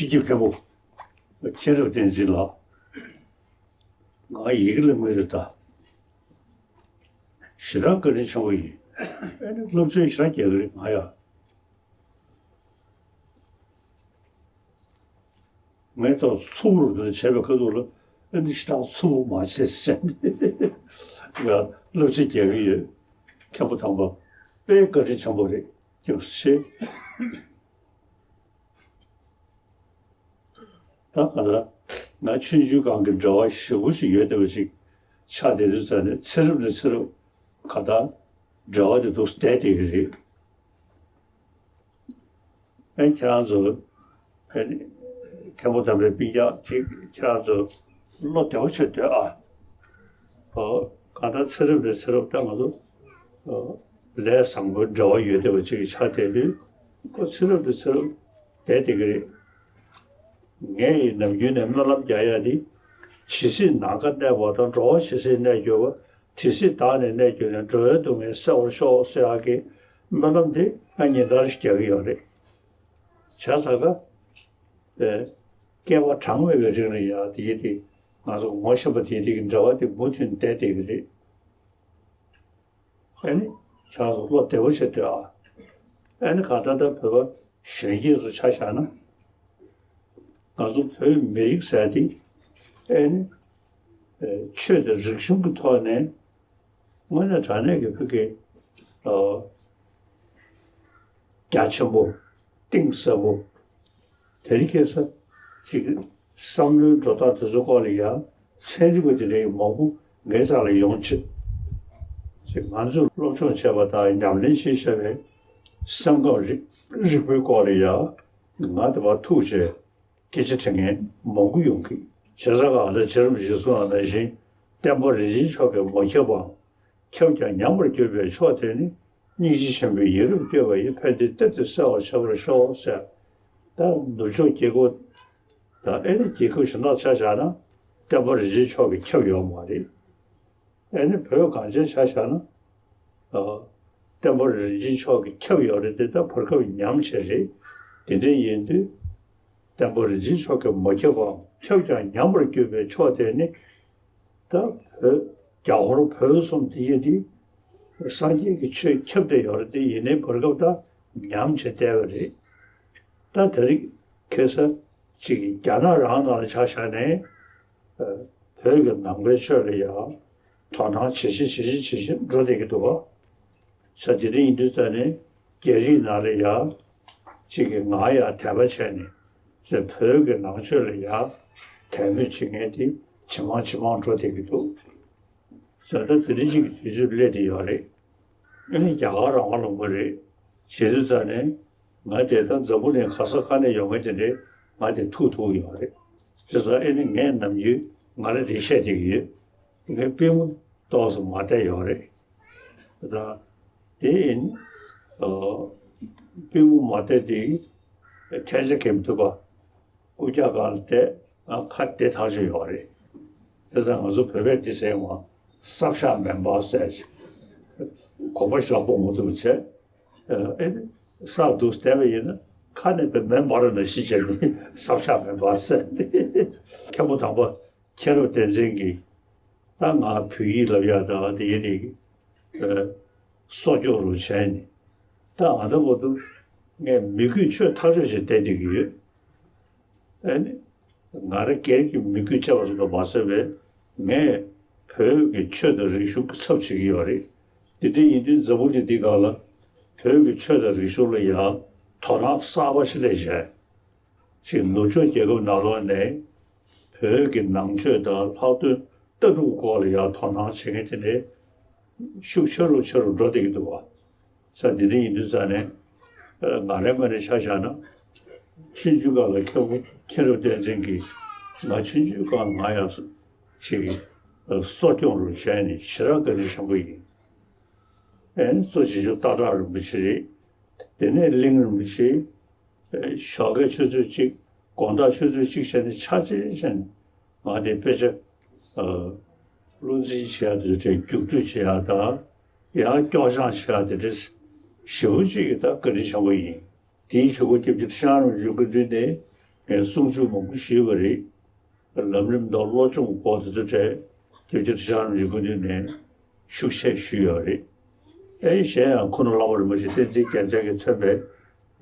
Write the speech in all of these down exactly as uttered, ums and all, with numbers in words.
སྤྱི་ཁྱབ་མཁན་པོ་མཁྱེན་རབ་བསྟན་འཛིན་ལགས། ང་ཡི་གེ་ལ་མི་རེ་ད་ཞེ་དྲག་བཀའ་དྲིན་ཆེན་པོ་ཡིན། ཨེ་ནི་སློབ་ཚན་ཞེ་དྲག་རྒྱག་གི་རེད་ང་ཡ། ངས་ད་ཚུགས་རུ་འདི་བྱས་པའི་ཁ་ཐུག་ལ་ཨེ་འདི་ཞེ་དྲག་ཚུགས་མ་བྱས་ཟེར་ནས་ང་སློབ་ཚན་རྒྱག་གི་ཡོད། མཁན་པོ་དམ་པ་དཔེ་བཀའ་དྲིན་ཆེན་པོ་རེད། སྐྱབས་སུ་མཆི། ད་ག་ད་ང་ཆུང་ཆུང་སྒང་གི་འབྲེལ་བ་ཞེ་པོ་ཞིག་ཡོད་བསྡད་པ་ཅིག་ཆགས་བསྡད་དུས་ཙ་ནས་ཚེ་རབས་ནས་ཚེ་རབས་ག་ད་འབྲེལ་བ་དེ་འདུག་བསྡད་བསྡད་ཀྱི་རེད། ཨེ་ཁྱེད་རང་ཚོ་ཨེ་མཁན་པོ་དམ་པའི་སྤུན་ཀྱག་ཅིག་ཁྱེད་རང་ཚོ་བློ་བདེ་བོ་བྱེད་སྡོད་ཨ། ཨོ་གང་ལྟར་ཚེ་རབས་རེ་ཚེ་རབས་ད་ང་ཚོ་ཨོ་ལས་བཟང་པོའི་འབྲེལ་བ་ཡོད་བསྡད་པ་ཅིག་གི་ཆ་དེ་ལུས་ཁོ་ཚེ་རབས་རེ་ཚེ་རབས་བསྡད་བསྡད་ཀྱི་རེད། ངས་ཡི་ནམ་རྒྱུན་ནས་སྨོན་ལམ་རྒྱག་ཡ་འདི། ཇི་སྲིད་ནམ་མཁའ་གནས་པ་དང་། འགྲོ་བ་ཇི་སྲིད་གནས་གྱུར་པ། དེ་སྲིད་བདག་ནི་གནས་གྱུར་ནས། འགྲོ་བའི་སྡུག་བསྔལ་སེལ་བར་ཤོག་ཟེར་ཡག་གི་སྨོན་ལམ་འདི་ང་ཉིན་ལྟར་ཞིག་རྒྱག་གི་ཡོད་རེད། བྱས་ཙང་ཀ་ཨེ་བསྐལ་པ་གྲངས་མེད་པའི་རིང་ལ་ཡ་དེ་ཡི་དེ་ང་ཚོ་ངོ་ཤེས་པ་དེ་དེ་གི་འབྲེལ་བ་དེ་མུ་མཐུད་བསྡད་བསྡད་ཀྱི་རེད། ཨ་ནི་ཁྱེད་ཚོ་བློ་བདེ་བོ་བྱེད་སྡོད་ཨ། ཨ་ནི་གང་ལྟར་ད་བོད་པ་གཞོན་སྐྱེས་ཚོ་ཆ་བཞག་ན། ང་ཚོ་བོད་མི་རིགས་ཟེར་དེ་ཨེ་ནི་ཨེ་ཆོས་དང་རིག་གཞུང་གི་ཐོག་ནས་དངོས་གནས་དྲང་གནས་ཀྱི་བོད་ཀྱི་ཨ་རྒྱ་ཆེན་པོ་གཏིང་ཟབ་པོ་དེ་རིང་ཁ་སང་ཅིག་བསམ་བློའི་འགྲོ་སྟངས་དེ་ཚོ་སྐོར་ལ་ཡང་ཚན་རིག་པ་དེ་འདྲའི་མང་པོ་ངའི་རྩ་ལ་ཡོང་ཆེད་ཅིག་ང་ཚོས་སློབ་སྦྱོང་བྱས་པ་དང་ཉམས་ལེན་བྱས་བཞག་པའི་སེམས་ཁམས་རིག་རིག་པའི་སྐོར་ལ་ཡང་ང་དེ་བར་ཐུག་བྱས་སྐད་ཆ་དྲི་མཁན་མང་པོ་ཡོང་གི། བྱས་ཙང་ཨ་ད་རྗེ་རིན་པོ་ཆེས་གསུངས་པ་ནང་བཞིན་བསྟན་པ་རིན་ཆེན་མཆོག་གིས་མ་ཁྱབ་པའམ། ཁྱབ་ཀྱང་ཉམས་པར་གྱུར་པའི་མཆོག་དེ་ནི། སྙིང་རྗེ་ཆེན་པོས་ཡིད་རབ་བསྐྱོད་པ་ཡིས། ཕན་བདེའི་གཏེར་དེ་གསལ་བར་བྱ་བར་ཤོག་ཟེར། ད་ནུབ་ཕྱོགས་རྒྱལ་ཁབ་དང་ཨེ་ནི་རྒྱལ་ཁབ་གཞན་དག་ཆ་བཞག་ན་བསྟན་པ་རིན་ཆེན་མཆོག་གིས་ཁྱབ་ཡོད་མ་རེད། ཨེ་ནི་བོད་གངས་ཅན་ཆ་བཞག་ན་ཨ་བསྟན་པ་རིན་ཆེན་མཆོག་གིས་ཁྱབ་ཡོད་རེད་དེ། ད་བར་སྐབས་ཉམས་བྱས་རེད། དེ་འདྲ་ཡིན་དུས་བསྟན་པ་རིན་ཆེན་མཆོག་གིས་མ་ཁྱབ་པའམ། ཁྱབ་ཀྱང་ཉམས་པར་གྱུར་པའི་མཆོག་དེ་ནི། ད་བོད་རྒྱ་ཧོར་བོད་གསུམ་དེ་ཡི་དེ་སངས་རྒྱས་ཀྱི་ཆོས་ཁྱབ་བསྡད་ཡོད་རེད་དེ། ཡིན་ནའི་བར་སྐབས་ད་ཉམས་བྱས་བསྡད་པ་རེད། ད་དེ་རིང་ཁ་སང་ཅིག་རྒྱ་ནག་རང་ནང་ལ་ཆ་བཞག་ནས་བོད་ཀྱི་ནང་པའི་ཆོས་ལ་ཡང་དོ་སྣང་ཇེ་ཆེ་ཇེ་ཆེ་ཇེ་ཆེ་འགྲོ་བསྡད་ཀྱི་འདུག་བ། ས་དེ་འདྲ་ཡིན་དུས་ཙ་ནས་རྒྱ་རིགས་ནང་ལ་ཡ་གཅིག་གིས་ང་ཡ་དད་པ་བྱས་ནས་ཟེར་བོད་ཀྱི་ནང་ཆོས་ལ་ཡ་དད་མོས་བྱེད་མཁན་དེ་ཇེ་མང་ཇེ་མང་འགྲོ་བསྡད་ཀྱི་འདུག་ཟེར། ད་དེ་འདྲ་གཅིག་གི་དུས་ཚོད་སླེབས་བསྡད་ཡོད་རེད། ཨ་ནི་རྒྱ་གར་རང་དབང་ལུང་པ་རེད། བྱེད་དུས་ཙ་ནས་ང་དེ་ད་འཛམ་བུ་གླིང་ག་ས་ག་ནས་ཡོང་མཁན་དེ་འདྲས་ང་དེ་ཐུག་ཐུག་ཡོད་རེད། བྱས་ཙང་ཨ་ནི་ངས་ནམ་རྒྱུན་ང་ལ་དེ་བཤད་བསྡད་ཀྱི་ཡོད། ངས་པུས་མོ་ཏོག་ཙམ་མ་བཏད་ཡོད་རེད། ད་དེ་ཡིན། ཨ་པུས་མོ་མ་བཏད་དེ་ཐལ་ཆ་གྱོན་ཐུབ་པ་རྐུབ་བཀྱག་སྒང་ལ་བསྡད། ཨ་ཁ་བདེ་ཐག་ཆོད་ཡོད་རེད། དེ་ཙང་ང་ཚོ་བོད་པས་འདི་ཟེར་བ་སྲབ་ཤ་མེ་འབར་ཟེར་ཞིག་གོམ་པ་ཞག་པོ་མ་ཐུབ་བྱས། ཨ་ཨེ་ནི་སྲབ་འདུག་བསྡད་པ་ཡིན་ན་ཁ་ནས་པའི་མེ་འབར་ནང་བཞིན་བྱས་ནས་སྲབ་ཤ་མེ་འབར་ཟེར་ཏེ། མཁན་པོ་དམ་པ་མཁྱེན་རབ་བསྟན་འཛིན་གྱིས་ད་ང་བོད་ཡིག་ལབ་ཡག་དང་དེ་ཡིན་ནི་ཨ་གསོ་སྐྱོང་རུ་བྱས་ནས་ད་ང་ད་བར་དུ་ངས་མི་དགོས་ཆོས་ཐག་ཆོད་བྱས་བསྡད་བསྡད་ཀྱི་ཡོད། ཨ་ནི་ང་རང་སྒེར་གྱི་མི་དགོས་བྱས་པ་ཙམ་དུ་མ་ཟད་པའི་ངས་བོད་ཀྱི་ཆོས་དང་རིག་གཞུང་གི་ཚབ་བྱེད་ཀྱི་ཡོད་རེད། དེ་འདྲ་ཡིན་དུས་འཛམ་བུ་གླིང་འདི་སྒང་ལ་བོད་ཀྱི་ཆོས་དང་རིག་གཞུང་ལ་ཡང་དོ་སྣང་གསར་པ་ཞིག་སླེབས་བྱས། ཅིག་ནུབ་ཕྱོགས་རྒྱལ་ཁབ་ནང་ལོགས་ནས་བོད་ཀྱི་ནང་ཆོས་དང་ལྷག་དོན་ལྟ་གྲུབ་སྐོར་ལ་ཡང་དོ་སྣང་བྱེད་མཁན་དེ་འདྲའི་ཤུགས་ཆེ་རུ་ཆེ་རུ་འགྲོ་བསྡད་ཀྱི་འདུག་བ། ས་འདི་འདྲ་ཡིན་དུས་ཙ་ནས་ང་རའི་ངོས་ནས་ཆ་བཞག་ན་ཆུང་ཆུང་སྒང་ལ་མཁན་པོ་མཁྱེན་རབ་བསྟན་འཛིན་གྱིས་ང་ཆུང་ཆུང་སྒང་ང་ཡང་ཅིག་གསོ་སྐྱོང་རུ་བྱས་ནས་ཞེ་དྲག་བཀའ་དྲིན་ཆེན་པོ་ཡིན། ཨེ་གཙོ་ཆེ་ཤོས་སྟག་བྲག་རིན་པོ་ཆེ་རེད། དེ་ནས་གླིང་རིན་པོ་ཆེ། ཨེ་ཞོགས་ཀའི་ཆུ་ཚོད་གཅིག་དགོང་དག་ཆུ་ཚོད་གཅིག་བྱས་ནས་ཆ་ཆེན་བྱས་ནས་ང་དེ་དཔེ་ཆ་ཨ་བློ་འཛིན་བྱེད་ཡག་དེ་འདྲའི་རྒྱུགས་སྤྲོད་བྱེད་ཡག་དང་ཡང་སྐྱོར་སྦྱང་བྱེད་ཡག་དེ་འདྲའི་ཞེ་པོ་ཅིག་གི་ད་བཀའ་དྲིན་ཆེན་པོ་ཡིན། དེའི་གཞུག་གུ་སྐྱབས་རྗེ་ཁྲི་བྱང་རིན་པོ་ཆེའི་བཀའ་དྲིན་ནི་ ངས་གསུང་ཆོས་མང་པོ་ཞུས་པ་རེད། ལམ་རིམ་དང་བློ་སྦྱོང་སྐོར་དེ་ཚོ་གྲས་སྐྱབས་རྗེ་ཁྲི་བྱང་རིན་པོ་ཆེ་ནས་ཤུགས་ཆེ་ཞུས་ཡོད་རེད། ཨེ་གཞན་ཡང་ཁུ་ནུ་བླ་མ་རིན་པོ་ཆེ་བསྟན་འཛིན་རྒྱལ་མཚན་གྱིས་མཚོན་པའི་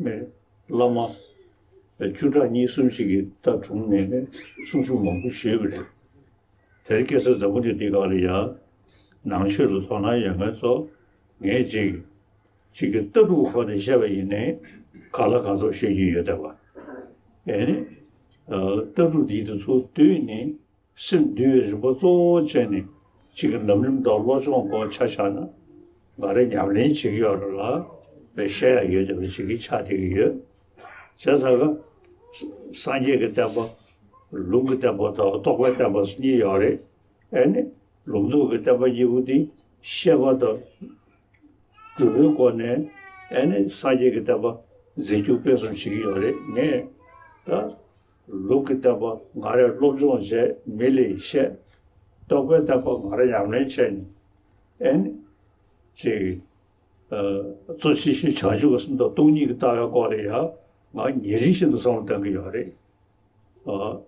ནས་བླ་མ་བཅུ་ཕྲག་གཉིས་གསུམ་ཞིག་གིས་ད་དྲུང་ནས་ནས་གསུང་ཆོས་མང་པོ་ཞུས་པ་རེད། དེ་རིང་ཁ་སང་འཛམ་བུ་གླིང་འདི་སྒང་ལ་ཡང་ནང་ཆོས་ལ་དོ་སྣང་ཡོད་མཁན་ཚོ་ངས་ཅིག་ཅིག་གི་ལྟ་གྲུབ་ཁོ་ནས་བཤད་པ་ཡིན་ནའི་གང་ལ་གང་འཚམ་བཤད་རྒྱུ་ཡོད་བསྡད་པ། ཨེ་ནི། ལྟ་གྲུབ་འདི་དེ་ཚོ་བསྡུས་ནས་སེམས་འདུལ་བའི་རིམ་པ་གཙོ་བོ་བྱས་ནས་ཅིག་གི་ལམ་རིམ་དང་བློ་སྦྱོང་སྐོར་ཆ་བཞག་ན་ང་རང་ཉམས་ལེན་བྱེད་ཀྱི་ཡོད་རེད་ལ་བཤད་ཡ་ཡོད་བསྡད་པ་ཅིག་གི་ཆགས་བསྡད་ཀྱི་ཡོད། བྱས་ཙང་ཀ་སངས་རྒྱས་ཀྱི་བསྟན་པ། ལུང་གི་བསྟན་པ་དང་རྟོགས་པའི་བསྟན་པ་གཉིས་ཡོད་རེད། ཨེ་ནི། ལུང་རྟོགས་ཀྱི་བསྟན་པ་གཉིས་པོ་འདི་བཤད་པ་དང་སྒྲུབ་པའི་སྒོ་ནས་ཨེ་ནི་སངས་རྒྱས་ཀྱི་བསྟན་པ་འཛིན་སྐྱོང་སྤེལ་གསུམ་བྱེད་ཀྱི་ཡོད་རེད། ངས་ད་ལུང་གི་བསྟན་པ་ང་རས་སློབ་སྦྱོང་བྱས་མི་ལ་བཤད། རྟོགས་པའི་བསྟན་པ་ང་རས་ཉམས་ལེན་བྱས་ནས་ཨེ་ནི་ཅིག་གཙོ་ཆེ་ཤོས་བྱང་ཆུབ་ཀྱི་སེམས་དང་སྟོང་ཉིད་ཀྱི་ལྟ་བའི་སྐོར་ལ་ཡང་ང་ཉིན་རེ་བཞིན་དུ་བསམ་བློ་གཏོང་གི་ཡོད་རེད། ཨ།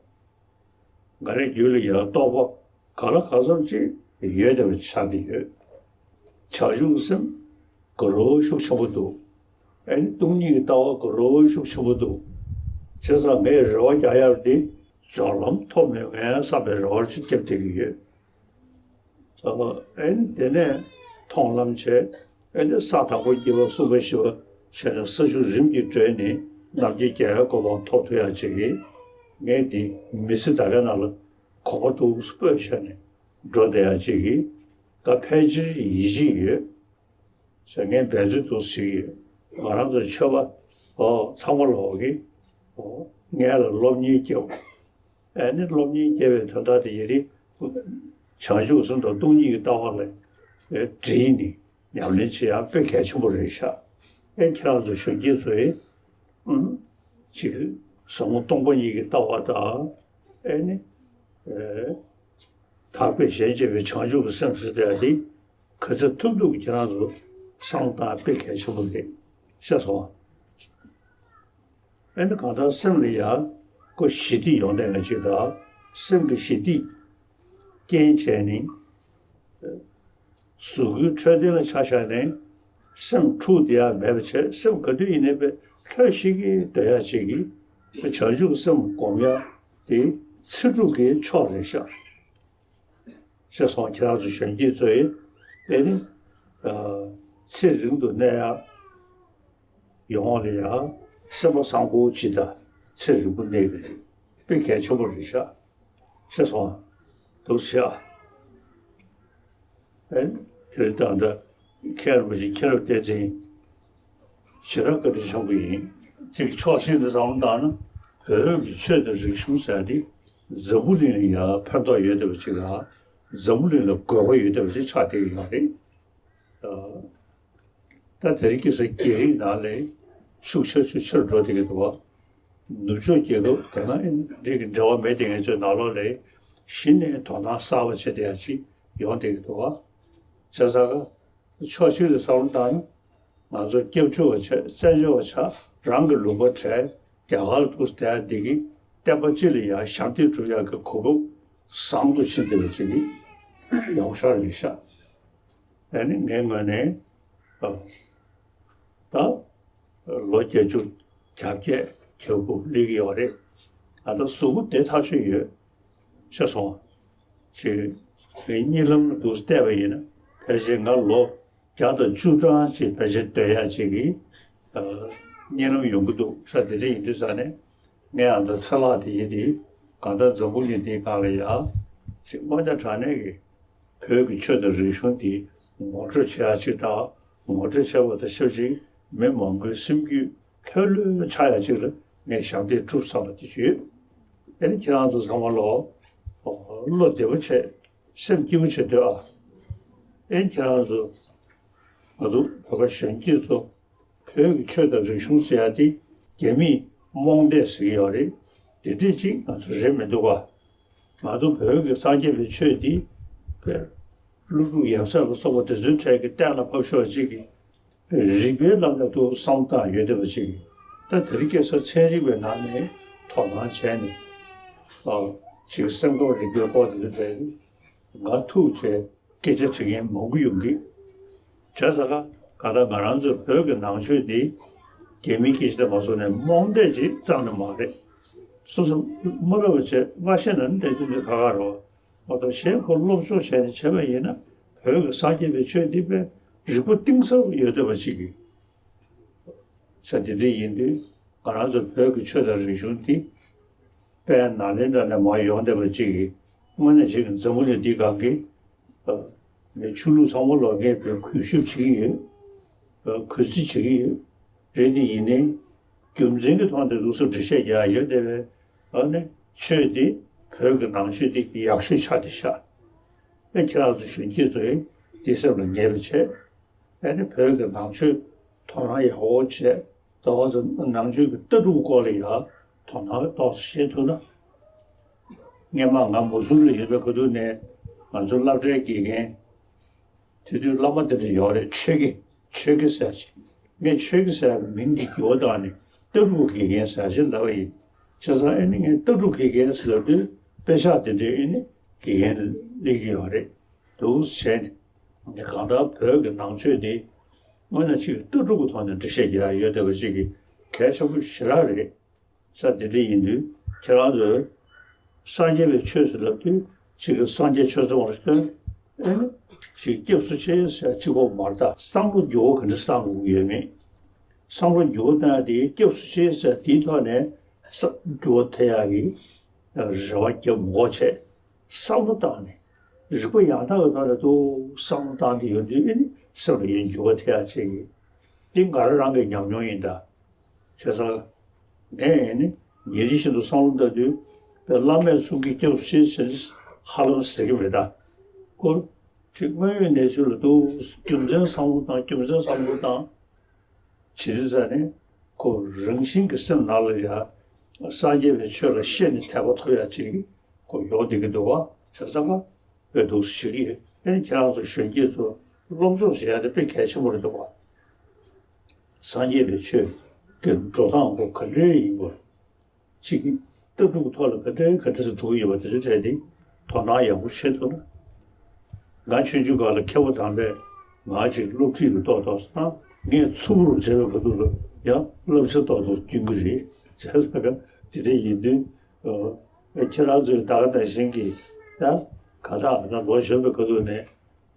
ང་རའི་རྒྱུད་ལ་ཡང་རྟོགས་པ་གང་ལ་གང་འཚམ་ཅིག་ཡོད་བསྡད་པ་ཆགས་ཀྱི་ཡོད། བྱང་ཆུབ་སེམས་དགའ་རབ་ཤུགས་ཆེན་པོ་འདུག་ཨེ་ནི་སྟོང་ཉིད་ཀྱི་ལྟ་བ་དགའ་རབ་ཤུགས་ཆེན་པོ་འདུག་བྱས་ཙང་ངས་རེ་བ་རྒྱག་ཡག་འདི་སྦྱོར་ལམ་ཐོབ་མེད་ངས་བསམ་པའི་རེ་བ་ཅིག་བརྒྱབ་བསྡད་ཀྱི་ཡོད། ཨེ་ནི་དེ་ནས་མཐོང་ལམ་བྱས། ཨེ་ནི་ས་དང་པོ་བརྒྱད་པ་གསུམ་པ་བཞི་པ་བྱས་ནས་ས་བཅུ་རིམ་གྱིས་བགྲོད་ནས་རྣམ་མཁྱེན་རྒྱལ་བའི་གོ་འཕང་ཐོབ་ཐུབ་ཡག་ཅིག་གིས་ངས་འདི་མི་ཚེ་ད་གའི་ནང་ལ་གོམ་པ་འདུག་སེ་སྤོས་བྱས་ནས་འགྲོ་བསྡད་ཡག་ཅིག་གིས་ད་ཕལ་ཆེར་ཡིད་ཆེས་ཡོད་ཟེར་ངས་འབད་རྩོལ་འདུག་སེ་བྱེད་ཀྱི་ཡོད། ང་རང་ཚོ་ཆོས་པ་ཨོ་ཚང་མ་ལོག་གིས་ཨོ་ངས་ལ་སློབ་གཉེར་བརྒྱབ། ཨེ་ནི་སློབ་གཉེར་བརྒྱབ་པའི་དོན་དག་དེ་ཡིན་རིང་བྱང་ཆུབ་སེམས་དང་སྟོང་ཉིད་ཀྱི་ལྟ་བ་ལ་ཨེ་དྲིས་ནས་ཉམས་ལེན་བྱེད་ཡག་དཔེ་གལ་ཆེན་པོ་རེད་ཤག་ཨེ་ཁྱེད་རང་ཚོ་གཞོན་སྐྱེས་ཚོས་ཨུམ་ཅིག་ཟབ་མོ་སྟོང་པ་ཉིད་ཀྱི་ལྟ་བ་དང་ཨེ་ནི་ཨེ་ཐར་པའི་གཞན་གཅེས་པའི་བྱང་ཆུབ་ཀྱི་སེམས་ཟེར་དེ་འདི་ག་ཚོད་ཐུབ་ཐུབ་ཀྱི་ཁྱེད་རང་ཚོ་བསམ་བློ་བཏང་དཔེ་གལ་ཆེན་པོ་རེད་ཤག་སོང་། ཨེ་ནི་གང་ལྟར་སེམས་ལ་ཡང་ཀོ་ཞི་བདེ་ཡོང་བསྡད་མཁན་ཅིག་དང་སེམས་ཀྱི་ཞི་བདེ་རྐྱེན་བྱས་ནས་གཟུགས་པོའི་འཕྲོད་བསྟེན་ལ་ཆ་བཞག་ནས་སེམས་འཁྲུག་བསྡད་ཡག་མེད་པ་བྱས་སེམས་ག་དུས་ཡིན་ནའི་དཔེ་ལྷོད་ཤིག་གིས་སྡོད་ཡག་ཅིག་གིས་བྱང་ཆུབ་སེམས་སྒོམ་ཡག་དེ་ཚེ་སྒྲུབ་ཀྱི་མཆོག་རེད་ཤག་ཤེས་སོང་། ཁྱེད་རང་ཚོ་གཞོན་སྐྱེས་ཚོས་དེ་ནི་ཚེ་རིང་དུ་གནས་ཡག་ཡོང་བ་ལ་ཡང་སེམས་པ་བཟང་པོ་ཅིག་དང་ཚེ་རིང་པོ་གནས་ཀྱི་རེད། དཔེ་གལ་ཆེན་པོ་རེད་ཤག་ཤེས་སོང་། འདུག་ཤག་ཨེ། དེར་ད་ལྟ་མཁན་རིན་པོ་ཆེ་མཁྱེན་རབ་བསྟན་འཛིན་ཞེ་དྲག་བཀའ་དྲིན་ཆེན་པོ་ཡིན། གཅིག་ཕྱོགས་གཅིག་ནས་བསམ་བློ་བཏང་ན་བོད་ཀྱི་ཆོས་དང་རིག་གཞུང་ཟེར་ཡ་འདི་འཛམ་བུ་གླིང་ལ་ཡང་ཕན་ཐོགས་ཡོད་བསྡད་པ་ཅིག་ལ་འཛམ་བུ་གླིང་ལ་དགོས་པ་ཡོད་བསྡད་པ་ཅིག་ཆགས་བསྡད་ཀྱི་ཡོད་རེད། ད་དེ་རིང་ཁ་སང་རྒྱ་རིགས་ནང་ལ་ཤུགས་ཆེ་ཤུགས་ཆེར་འགྲོ་བསྡད་ཀྱི་འདུག་བ། ནུབ་ཕྱོགས་རྒྱལ་ཁབ་དེ་སྔ་འདྲ་གི་འབྲེལ་བ་མེད་བསྡད་མཁན་ཚོའི་ནང་ལོགས་ལ་གཞི་ནས་དོ་སྣང་གསར་པ་བྱེད་བསྡད་ཡ་ཅིག་ཡོང་བསྡད་ཀྱི་འདུག་བ། བྱས་ཙང་ཀ་ཕྱོགས་གཅིག་ནས་བསམ་བློ་བཏང་ན་ང་ཚོ་སྐྱབས་བཅོལ་བ་ཆགས་བཙན་བྱོལ་བ་ཆགས་རང་གི་ལུང་པ་བྲལ་རྒྱ་གར་ལ་འདུག་སེ་བསྡད་ཡ་འདི་གིས་བསྟན་པ་སྤྱི་ལ་ཡང་ཞབས་འདེགས་སྒྲུབ་ཡག་གི་གོ་སྐབས་བཟང་དུ་ཕྱིན་བསྡད་པ་ཅིག་གི་ཡག་ཤོས་རེད་ཤག་ཨ་ནི་ངའི་ངོས་ནས་ཨ་ད་ལོ་བརྒྱད་ཅུ་གྱ་བརྒྱད་གྱ་དགུ་སླེབས་ཀྱི་ཡོད་རེད། ཨ་ད་གཟུགས་པོ་བདེ་ཐག་ཆོད་ཡོད། ཤེས་སོང་། ཅིག་ངས་གཉིད་ལམ་ལ་འདུག་སེ་བལྟས་པ་ཡིན་ན་ཕལ་ཆེར་ང་ལོ་བརྒྱ་དང་བཅུ་གྲངས་ཅིག་ཕལ་ཆེར་སྡོད་ཡག་ཅིག་གི་ཨ་གཉིད་ལམ་ཡོང་གི་འདུག་ས་དེ་འདྲ་ཡིན་དུས་ཙང་ནས་ངས་ཨ་ད་ཚེ་ལྷག་དེ་ཡིན་དེ་གང་ལྟར་འཛམ་བུ་གླིང་འདིའི་སྒང་ལ་ཡ་ཅིག་དངོས་གནས་དྲང་གནས་ཀྱི་བོད་ཀྱི་ཆོས་དང་རིག་གཞུང་འདི་ངོ་སྤྲོད་བྱེད་ཡག་ཅིག་དང་ངོ་སྤྲོད་བྱས་པ་དང་ཆབས་ཅིག་མི་མང་པོའི་སེམས་རྒྱུད་ལྷོད་ལྷོད་ཆགས་ཡག་ཅིག་ལ་ངས་ཞབས་འདེགས་སྒྲུབ་བསམ་པ་དེ་ཅིག་ཡོད། ཨེ་ནི་ཁྱེད་རང་ཚོ་ཚང་མ་ལོ་བློ་བདེ་པོ་བྱས་སེམས་སྐྱིད་པོ་བྱས་སྡོད་ཨ། ཨེ་ཁྱེད་རང་ཚོ་ང་ཚོ་བོད་པ་གཞོན་སྐྱེས་ཚོ་བོད་ཀྱི་ཆོས་དང་རིག་གཞུང་ཟེར་ཡ་དེ་རྒྱ་མིས་རྨོངས་དད་ཟེར་གྱི་ཡོད་རེད། དེ་འདྲས་ཅིག་ང་ཚོ་རེད་མི་འདུག་ག་ང་ཚོ་བོད་ཀྱི་སངས་རྒྱས་པའི་ཆོས་འདི་བོད་སློབ་ཕྲུག་ཡབ་སྲས་ལ་སོགས་པ་དེ་ཚོའི་གྲས་ཀྱིས་གཏན་ལ་ཕབ་ཤོག་ཅིག་གིས་རིག་པའི་ལམ་ནས་ཏུ་བསམ་བཏང་ཡོད་བསྡད་པ་ཅིག་གིས་ད་དེ་རིང་ཁ་སང་ཚན་རིག་པའི་ནང་ནས་ དོ་སྣང་བྱས་ནས་ཨ་ཅིག་སེམས་ཁམས་རིག་པའི་སྐོར་དེ་ཚོ་བྲིས་ནས་ང་ཐུག་བྱས་སྐད་ཆ་དྲི་མཁན་མང་པོ་ཡོང་གི། བྱས་ཙང་ཀ་ག་ད་ང་རང་ཚོ་བོད་ཀྱི་ནང་ཆོས་འདི་རྒྱ་མིའི་སྐད་ཆ་དེ་མ་སོང་ནས་རྨོངས་དད་ཅིག་ཙམ་ནས་མ་རེད། སོ་སོ་མ་ལབ་བྱས་མ་ཤེས་ན་ནི་དེ་ཚོ་འདི་ཁག་ཁག་རེད་བ། མ་གཏོགས་གཞན་ཁོ་སློབ་སྦྱོང་བྱས་ནས་བྱས་པ་ཡིན་ན་བོད་ཀྱི་སངས་རྒྱས་པའི་ཆོས་འདི་དཔེ་རིག་པ་གཏིང་ཟབ་ཡོད་བསྡད་པ་ཅིག་གིས། ས་དེ་འདྲ་ཡིན་དུས་ང་རང་ཚོ་བོད་ཀྱི་ཆོས་དང་རིག་གཞུང་འདི་དཔལ་ནཱ་ལེནྡྲ་ནས་མར་ཡོང་བསྡད་པ་ཅིག་གིས་དངོས་གནས་བྱེད་ཀྱི་འཛམ་བུ་གླིང་འདི་སྒང་གི་ཨ་ནི་ཆོས་ལུགས་ཚང་མ་ལ་ངས་བོད་གུས་ཞབས་བྱེད་ཀྱི་ཡོད། ཨ་གུས་བརྩི་བྱེད་ཀྱི་ཡོད། རེད་དེ་ཡིན་ནའི་རྒྱུ་མཚན་གྱི་ཐོག་ནས་ལུགས་སྲོལ་འགྲེལ་བཤད་རྒྱག་ཡ་ཡོད་བསྡད་པས་ཨ་ནི་ཆོས་འདི་བོད་ཀྱི་ནང་ཆོས་འདི་ཡག་ཤོས་ཆགས་བསྡད་ཤག་ཨ་ཁྱེད་རང་ཚོ་གཞོན་སྐྱེས་ཚོས་འདི་སེམས་ལ་ངེས་པ་བྱས། ཨ་ནི་བོད་ཀྱི་ནང་ཆོས་དོ་སྣང་ཡག་པོ་བྱས། ད་བར་དུ་ནང་ཆོས་ཀྱི་ལྟ་གྲུབ་སྐོར་ལ་ཡང་དོ་སྣང་ཏོག་ཙམ་བྱེད་ཐུབ་ན། སྔན་མ་ང་མུ་ཟུར་ལ་ཡོད་པའི་སྐབས་དུས་ནས་ང་ཚོ་སློབ་གྲྭའི་དགེ་རྒན། དེ་དུས་བླ་མ་དེ་འདྲ་ཡོད་རེད། ཆོས་དགེ་ཆོས་དགེ་ཟེར་ཞིག་ངས་ཆོས་དགེ་ཟེར་བའི་མིང་འདི་འགྱུར་བ་བཏང་ནས་ལྟ་གྲུབ་དགེ་རྒན་ཟེར་ཞིག་ལབ་པ་ཡིན། བྱས་ཙང་ཨ་ནི་ངས་ལྟ་གྲུབ་དགེ་རྒན་ཟེར་ལབ་དུས་དཔེ་ཆ་དེ་འདྲའི་ཨ་ནི་དགེ་རྒན་སླེབས་ཀྱི་ཡོད་རེད། འདུག་བྱས་ནས་གང་ལྟར་བོད་ཀྱི་ནང་ཆོས་འདི་དངོས་གནས་ཅིག་ལྟ་གྲུབ་ཀྱི་ཐོག་ནས་འགྲེལ་བཤད་རྒྱག་ཡ་ཡོད་བསྡད་པ་ཅིག་གི་གལ་ཆེན་པོ་ཞེ་དྲག་རེད། ས་དེ་འདྲ་ཡིན་དུས་ཁྱེད་རང་ཚོས་སངས་རྒྱས་པའི་ཆོས་ཟེར་ལབ་དུས་ཅིག་གི་སངས་རྒྱས་ཆོས་ཚོགས་ལ་སྟོན། ཨེ་ནི་ཅིག་སྐྱབས་སུ་མཆི་ཟེར་གཅིག་པོ་མ་རེད་ད། བསམ་བློ་འགྱུར་བ་ག་འདྲ་བཏང་དགོས་ཀྱི་ཡོད་མེད། བསམ་བློ་འགྱུར་བ་བཏང་ཡ་དེ་སྐྱབས་སུ་མཆི་ཟེར་དེའི་ཐོག་ནས་ས་འགྱུར་བ་ཐེབས་ཡག་གི་རེ་བ་རྒྱབ་མ་དགོས་བྱས། བསམ་བློ་བཏང་ནས་རིག་པ་ཡང་དག་གི་ཐོག་ནས་ཏོག་བསམ་བློ་བཏང་སྟེ་ཡོང་དུས་ཨེ་ནི་སེམས་ལ་ཡང་འགྱུར་བ་ཐེབས་ཡག་བྱེད་ཀྱི། འདི་ང་རང་རང་གི་ཉམས་མྱོང་ཡིན་ད། བྱས་ཙང་། ངས་ནི་ཉིན་རེ་བཞིན་དུ་བསམ་བློ་བཏང་དུས་དཔེ་བླ་མས་གསུང་གི་སྐྱབས་སུ་མཆི་ཟེར་ནི་ཧ་ལམ་ཟེར་གྱི་མེད་ད། ཁོ་ཅིག་དངོས་ཡོད་གནས་ཚུལ་ལ་ཏོག་རྒྱུ་མཚན་བསམ་བློ་བཏང་རྒྱུ་མཚན་བསམ་བློ་བཏང་། བྱེད་དུས་ཙ་ནས་ཁོ་རང་བཞིན་གྱི་སེམས་ནང་ལ་ཡ་སངས་རྒྱས་པའི་ཆོས་ལ་ཤེས་ནས་དད་པ་ཐོབ་ཡ་ཅིག་ཁོ་ཡོང་བསྡད་ཀྱི་འདུག་བ། བྱས་ཙང་ཀ་དཔེ་འདུག་ཞིག་ཡོད། ཨེ་ནི་ཁྱེད་རང་ཚོ་གཞོན་སྐྱེས་ཚོ་སློབ་སྦྱོང་བྱེད་ཡ་དེ་དཔེ་གལ་ཆེན་པོ་རེད་འདུག་བ། སངས་རྒྱས་པའི་ཆོས་ཀྱི་འགྲོ་སྟངས་པོ་ག་འདྲའི་ཡིན་པ། གཅིག་གིས་ལྟ་གྲུབ་ཐོག་ལ་ག་འདྲའི་ག་འདྲ་ཞིག་འགྲོ་གི་ཡོད་པ་དེ་ཚོའི་གྲས་དེ་དོ་སྣང་ཡག་པོ་བྱེད་ཐུབ་ན། ང་ཆུང་ཆུང་སྒང་ལ་མཁས་པ་དམ་པས་ང་ཅིག་སློབ་ཁྲིད་ལ་གཏོགས་གཏོགས་སོང་ན་ངས་ཚུགས་རུ་བྱས་པའི་ག་དུས་ལ་ཡང་བསླབ་བྱ་ཏོག་ཏོག་སྐྱོན་གྱི་རེད། བྱས་ཙང་ཀ་དེ་འདྲ་ཡིན་དུས་ཨ་ཁྱེད་རང་ཚོས་ད་ག་ནང་བཞིན་གྱི་ད་ག་ད་ད་ལོ་གཞོན་པའི་ག་དུས་ནས།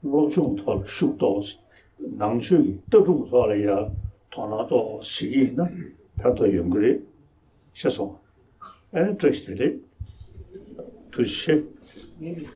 སློབ་སྦྱོང་ཐོག་ལ་ཤུགས་ཏོག་ཙམ། ནང་ཆོས་ཀྱི་ལྟ་གྲུབ་ཐོག་ལ་ཡང་དོ་སྣང་ཏོག་ཙམ་བྱེད་ཀྱི་ཡིན་ན་ཕན་ཐོགས་ཡོང་གི་རེད། ཤེས་སོང་། ཨ་ནི་བཀྲ་ཤིས་བདེ་ལེགས། ཐུགས་རྗེ་ཆེ།